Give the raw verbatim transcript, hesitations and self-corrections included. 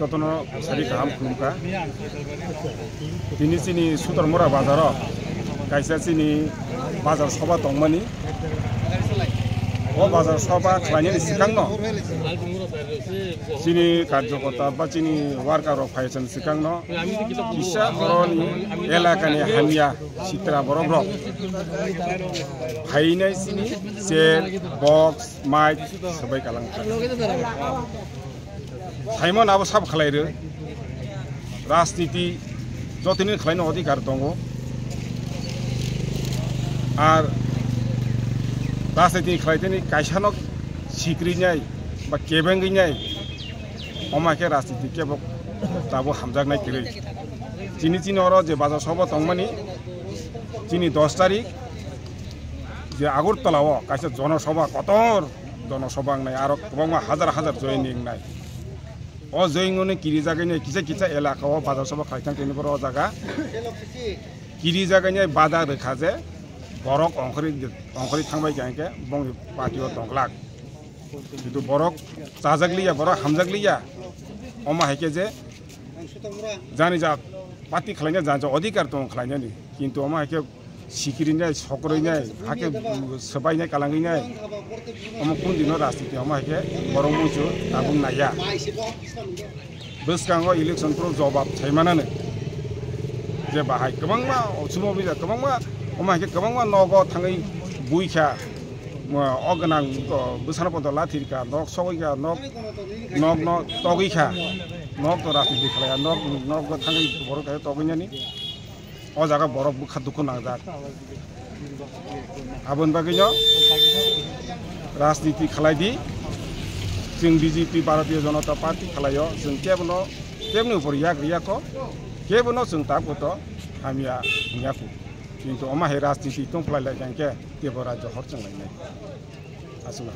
Jotono sari kaham khulumkha. Tini chini Sutormura bazaro kaisa chini bazar soba tongmani. O bazar soba khlainani sikangno chini karjokorta ba chini worker rok phaisani sikangno kisa oroni elakani hamya sitra borok rok phainai chini chair, box, mic swbai kalang. Simon abo sab khlai rw. Rajniti jotoni khlaino odhikar tongo. Ar rajniti khlaiteni kaisano sikrinai ba kebengwinai, omo hai khe rajniti kebo tabo hamjaknai kwrwi. Chini chini oro je bazar soba tongmani, chini dos tarik je Agartala o kaisa jonosoba, kotor jonosoba wngnai, aro kwbangma hajar hajar joining wngnai. O joining wngnai kirijagwinai kisa kisa elaka o bazar soba khlai thang tini borok o jaga kirijagwinai bada rwkha je borok ongkhorwi, ongkhorwi thangbai kha hwnkhe bongni party o tongglak. Kintu borok chajakliya, borok hamjakliya. Omo hai khe je jani ja party khlaina jani ja odhikar tongo khlainani. Kintu omo hai khe sikrinai, sokroinai, hakhe swbainai, kalangwinai. Omo kundino rajniti omo hai khe borok muichu tabuk naiya. Bwskango election pro jobab saimanani je bahai kwbangma ochumo bija kwbangma omo hai khe kwbangma nogo thangwi buikha. O gwnang, o, bwsano podo lathirkha, nok sogwikha, nok, nok no togwikha, nok to rajniti khlaiya, nok, nok no thangwi borok khe togwinani. O jaga borok bwkha dukhu nangjak. Aboni bagwino rajniti khlai di, chwng B J P, Bharatiya Janata Party khlaio, chwng kebono, keboni upor yak riyakho, kebono chwng tabukhe hamya wngyaku. Kintu omo hai rajniti tongphlai lai kha hwnkhe teibo rajyo hor chwnglainai. Aswk no.